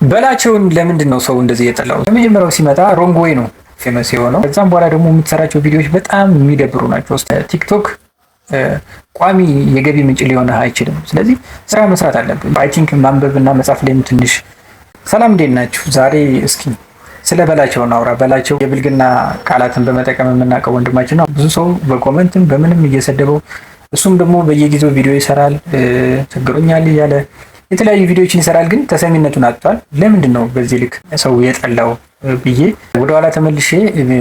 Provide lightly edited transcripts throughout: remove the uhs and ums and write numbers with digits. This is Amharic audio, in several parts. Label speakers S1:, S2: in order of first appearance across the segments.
S1: በላቸውን ለምንድን ነው ሰው እንደዚህ የጠላው? ከመጀመሪያው ሲመጣ wrong way ነው famous የሆነው። ከዛም በኋላ ደግሞ የምትሰራቸው ቪዲዮዎች በጣም የሚደብሩ ናቸው። ቲክቶክ ቋሚ የገቢ ምንጭ ሊሆን አይችልም። ስለዚህ ስራ መስራት አለብን። I think ማንበብ እና መጻፍ ላይም ትንሽ። ሰላም፣ እንዴት ናችሁ? ዛሬ እስኪ ስለ በላቸው እናውራ። በላቸው የብልግና ቃላትን በመጠቀም የምናውቀው ወንድማችን ነው። ብዙ ሰው በ comment ም በምንም እየሰደበው፣ እሱም ደግሞ በየጊዜው ቪዲዮ ይሰራል፣ ቸግሮኛል እያለ የተለያዩ ቪዲዮዎችን ይሰራል፣ ግን ተሰሚነቱን አጥቷል። ለምንድን ነው በዚህ ልክ ሰው የጠላው ብዬ ወደኋላ ተመልሼ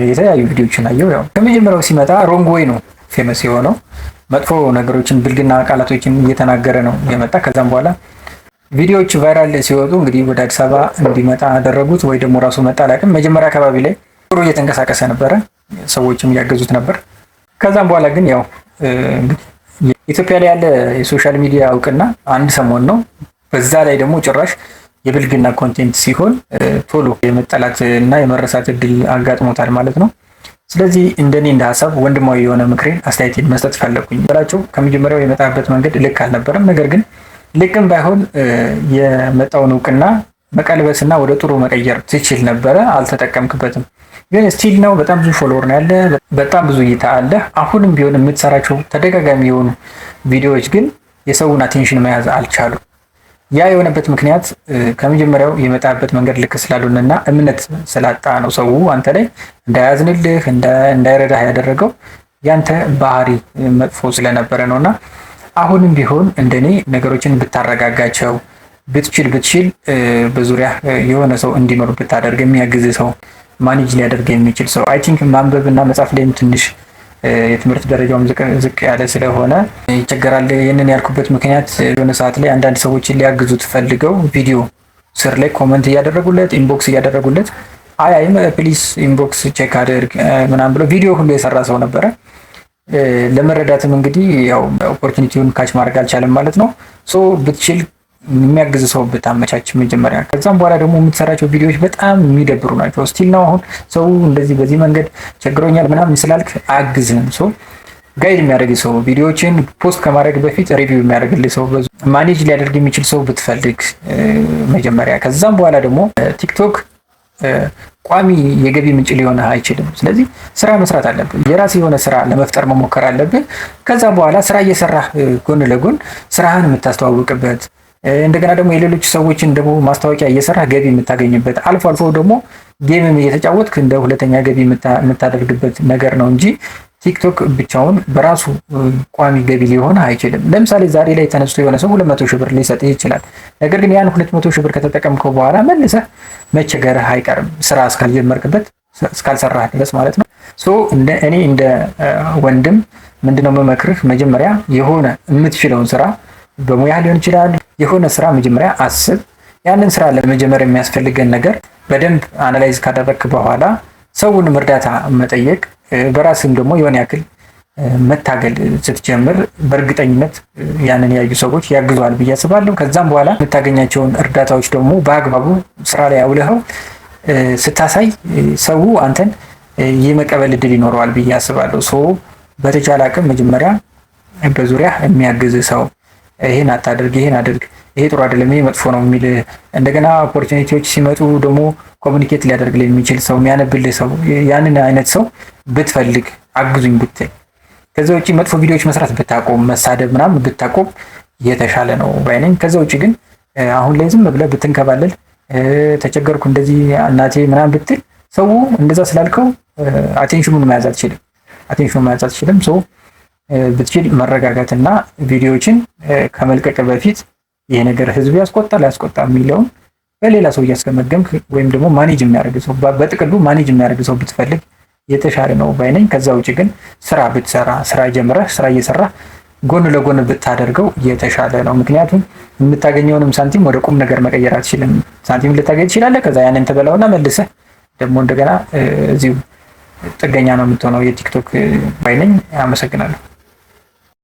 S1: የተለያዩ ቪዲዮዎችን አየሁ። ያው ከመጀመሪያው ሲመጣ wrong way ነው famous የሆነው። መጥፎ ነገሮችን፣ ብልግና ቃላቶችን እየተናገረ ነው የመጣ። ከዛም በኋላ ቪዲዮዎች viral ሲወጡ እንግዲህ ወደ አዲስ አበባ እንዲመጣ አደረጉት፣ ወይ ደግሞ ራሱ መጣ አላውቅም። መጀመሪያ አካባቢ ላይ ጥሩ እየተንቀሳቀሰ ነበረ፣ ሰዎችም እያገዙት ነበር። ከዛም በኋላ ግን ያው እንግዲህ ኢትዮጵያ ላይ ያለ የ social media እውቅና አንድ ሰሞን ነው። በዛ ላይ ደግሞ ጭራሽ የብልግና content ሲሆን ቶሎ የመጠላት እና የመረሳት እድል አጋጥሞታል ማለት ነው። ስለዚህ እንደኔ እንደ ሀሳብ ወንድማዊ የሆነ ምክሬን፣ አስተያየቴን መስጠት ፈለግኩኝ። በላቸው ከመጀመሪያው የመጣበት መንገድ ልክ አልነበረም። ነገር ግን ልክም ባይሆን የመጣውን እውቅና መቀልበስና ወደ ጥሩ መቀየር ትችል ነበረ። አልተጠቀምክበትም። ግን still ነው፣ በጣም ብዙ follower ነው ያለ፣ በጣም ብዙ እይታ አለ። አሁንም ቢሆን የምትሰራቸው ተደጋጋሚ የሆኑ ቪዲዮዎች ግን የሰውን attention መያዝ አልቻሉም። ያ የሆነበት ምክንያት ከመጀመሪያው የመጣበት መንገድ ልክ ስላልሆነና እምነት ስላጣ ነው። ሰው አንተ ላይ እንዳያዝንልህ፣ እንዳይረዳህ ያደረገው ያንተ ባህሪ መጥፎ ስለነበረ ነው። እና አሁንም ቢሆን እንደኔ ነገሮችን ብታረጋጋቸው፣ ብትችል በዙሪያ የሆነ ሰው እንዲኖር ብታደርግ፣ የሚያግዝ ሰው፣ manage ሊያደርግ የሚችል ሰው። I think ማንበብ እና መጻፍ ላይም ትንሽ የትምህርት ደረጃውም ዝቅ ያለ ስለሆነ ይቸገራል። ይህንን ያልኩበት ምክንያት የሆነ ሰዓት ላይ አንዳንድ ሰዎችን ሊያግዙት ፈልገው ቪዲዮ ስር ላይ comment እያደረጉለት፣ inbox እያደረጉለት፣ አይ አይ please inbox check አድርግ ምናምን ብሎ ቪዲዮ ሁሉ የሰራ ሰው ነበረ። ለመረዳትም እንግዲህ ያው opportunity ውን catch ማድረግ አልቻለም ማለት ነው። So ብትችል የሚያግዝ ሰው ብታመቻች መጀመሪያ። ከዛም በኋላ ደግሞ የምትሰራቸው ቪዲዮዎች በጣም የሚደብሩ ናቸው። Still ነው፣ አሁን ሰው እንደዚህ በዚህ መንገድ ቸግሮኛል ምናምን ስላልክ አያግዝህም። So guide የሚያደርግ ሰው፣ ቪዲዮዎችን post ከማድረግ በፊት review የሚያደርግልህ ሰው፣ manage ሊያደርግ የሚችል ሰው ብትፈልግ መጀመሪያ። ከዛም በኋላ ደግሞ ቲክቶክ ቋሚ የገቢ ምንጭ ሊሆን አይችልም። ስለዚህ ስራ መስራት አለብህ። የራስ የሆነ ስራ ለመፍጠር መሞከር አለብህ። ከዛ በኋላ ስራ እየሰራህ ጎን ለጎን ስራህን የምታስተዋውቅበት፣ እንደገና ደግሞ የሌሎች ሰዎችን ደግሞ ማስታወቂያ እየሰራህ ገቢ የምታገኝበት፣ አልፎ አልፎ ደግሞ game ም እየተጫወትክ እንደ ሁለተኛ ገቢ የምታደርግበት ነገር ነው እንጂ ቲክቶክ ብቻውን በራሱ ቋሚ ገቢ ሊሆን አይችልም። ለምሳሌ ዛሬ ላይ ተነስቶ የሆነ ሰው 200,000 ብር ሊሰጥህ ይችላል። ነገር ግን ያን 200,000 ብር ከተጠቀምከው በኋላ መልሰህ መቸገርህ አይቀርም፣ ስራ እስካልጀመርክበት፣ እስካልሰራህ ድረስ ማለት ነው። So እኔ እንደ ወንድም ምንድነው የምመክርህ? መጀመሪያ የሆነ የምትችለውን ስራ፣ በሙያ ሊሆን ይችላል፣ የሆነ ስራ መጀመሪያ አስብ። ያንን ስራ ለመጀመር የሚያስፈልገን ነገር በደንብ analyze ካደረግክ በኋላ ሰውንም እርዳታ መጠየቅ፣ በራስም ደግሞ የሆነ ያክል መታገል ስትጀምር በእርግጠኝነት ያንን ያዩ ሰዎች ያግዙሃል ብዬ አስባለሁ። ከዛም በኋላ የምታገኛቸውን እርዳታዎች ደግሞ በአግባቡ ስራ ላይ አውለኸው ስታሳይ ሰው አንተን የመቀበል እድል ይኖረዋል ብዬ አስባለሁ። So በተቻለ አቅም መጀመሪያ በዙሪያ የሚያግዝ ሰው፣ ይሄን አታድርግ፣ ይሄን አድርግ፣ ይሄ ጥሩ አይደለም፣ ይሄ መጥፎ ነው የሚል፣ እንደገና opportunity ዎች ሲመጡ ደግሞ communicate ሊያደርግልህ የሚችል ሰው፣ የሚያነብልህ ሰው፣ ያንን አይነት ሰው ብትፈልግ፣ አግዙኝ ብትል፣ ከዛ ውጭ መጥፎ ቪዲዮዎች መስራት ብታቆም፣ መሳደብ ምናምን ብታቆም የተሻለ ነው ባይ ነኝ። ከዛ ውጭ ግን አሁን ላይ ዝም ብለህ ብትንከባለል፣ ተቸገርኩ እንደዚህ እናቴ ምናምን ብትል ሰው እንደዛ ስላልከው attention ኑን መያዝ አትችልም። Attention ኑን መያዝ አትችልም። So ብትችል መረጋጋትና ቪዲዮዎችን ከመልቀቅ በፊት ይሄ ነገር ህዝብ ያስቆጣል ያስቆጣ የሚለውን በሌላ ሰው እያስገመገምክ ወይም ደግሞ manage የሚያደርግ ሰው፣ በጥቅሉ manage የሚያደርግ ሰው ብትፈልግ የተሻለ ነው ባይ ነኝ። ከዛ ውጭ ግን ስራ ብትሰራ፣ ስራ ጀምረህ ስራ እየሰራህ ጎን ለጎን ብታደርገው የተሻለ ነው። ምክንያቱም የምታገኘውንም ሳንቲም ወደ ቁም ነገር መቀየር አትችልም። ሳንቲም ልታገኝ ትችላለህ። ከዛ ያንን ትበላውና መልሰህ ደግሞ እንደገና እዚሁ ጥገኛ ነው የምትሆነው የቲክቶክ ባይ ነኝ። አመሰግናለሁ።